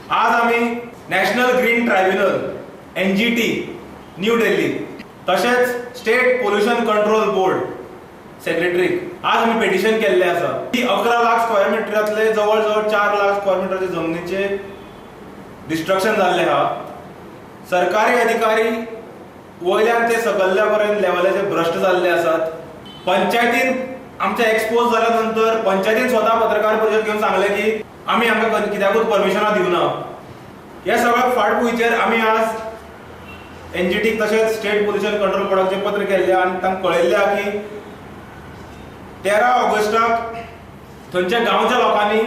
आज आमी National Green Tribunal, NGT, New Delhi, तशेंच स्टेट पोल्युशन कंट्रोल बोर्ड सेक्रेटरीक आज आमी पेटिशन केल्लें आसा की 11 लाख स्क्वेअर मिटरांतले जवळ जवळ 4 लाख स्क्वेअर मिटराचे जमनीचे डिस्ट्रक्शन जाल्लें आहा. सरकारी अधिकारी वयल्यान ते सकल्ल्या पर्यंत लेवलाचे भ्रश्ट जाल्ले आसात. पंचायतीन आमच्या एक्सपोज जाल्या नंतर पंचायतीन स्वता पत्रकार परिशद घेवन सांगलें की आमी आमकां कित्याकूच परमिशनां दिवना. ह्या सगळ्या फाटभुंयेचेर आमी आज एनजीटीक तशेंच स्टेट पोल्युशन कंट्रोल बोर्डाक पत्र केल्लें आनी तांकां कळयल्लें आहा की 13 ऑगस्टाक थंयच्या गांवच्या लोकांनी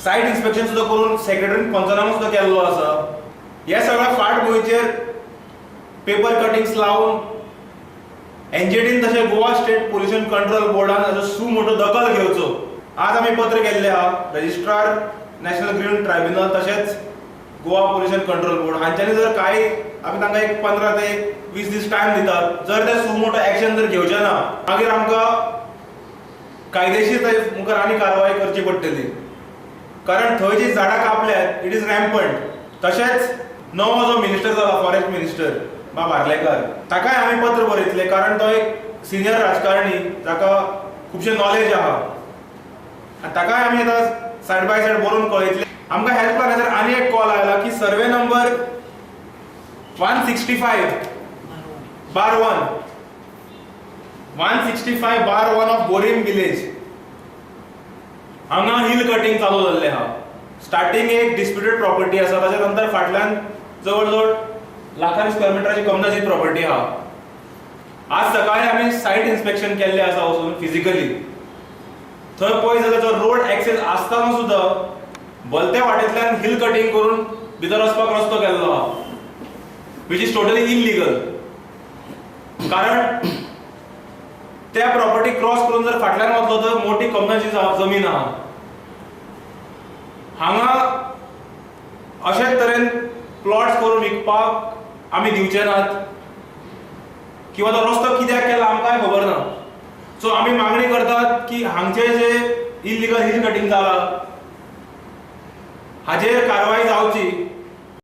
सायट इन्स्पेक्शन सुद्दां करून सेक्रेटरीन पंचनामो सुद्दां केल्लो आसा. ह्या सगळ्या फाटभुंयेचेर पेपर कटिंग्स लावन एनजीटीन तशें गोवा स्टेट पोल्युशन कंट्रोल बोर्डान हाजो सु मोटो दखल घेवचो. आज आमी पत्र केल्लें आहा रजिस्ट्रार, नॅशनल ग्रीन ट्रायब्युनल तशेंच गोवा पोल्युशन कंट्रोल बोर्ड. हांच्यांनी जर कांय, आमी तांकां एक 15 ते 20 दीस टायम दितात, जर ते सु मोटो एक्शन जर घेवचे ना, मागीर आमकां कायदेशीर थंय मुखार आनी कारवाय करची पडटली, कारण थंय जी झाडां कापल्यात, it is rampant. तशेंच नवो जो मिनिस्टर जाला, फॉरेस्ट मिनिस्टर बाब आर्लेकर, ताकाय आमी पत्र बरयतले, कारण तो एक सिनियर राजकारणी जाका खुबशें नॉलेज आहा आनी ताकाय आमी आतां सायड बाय सायड बरोवन कळयतले. आमकां हेल्थ प्लानाचेर आनी एक कॉल आयला की survey number 165/1, 165/1 of Borim village, हांगा हिल कटिंग चालू जाल्लें आहा. स्टार्टिंग एक डिस्प्युटेड प्रॉपर्टी आसा. ताच्या नंतर फाटल्यान जवळ जवळ लाखांनी स्क्वेअर मिटराची कमनाची प्रॉपर्टी आहा. आज सकाळी आमी सायट इन्स्पेक्शन केल्लें आसा वचून फिजिकली. थंय पळयत जाल्यार जो रोड एक्सेस आसतना सुद्दां भलत्या वाटेंतल्यान हिल कटिंग करून भितर वचपाक रस्तो केल्लो आहा, which is totally illegal, कारण त्या प्रॉपर्टी क्रॉस करून जर फाटल्यान वतलो तर मोठी कमनाची जमीन आहा. हांगा अशेच तरेन प्लॉट्स करून विकपाक आमी दिवचे नात किंवा तो रस्तो कित्याक केला आमकांय खबर ना. सो आमी मागणी करतात की हांगचे जे इलिगल हिल कटिंग जाला, हाजेर कारवाय जावची.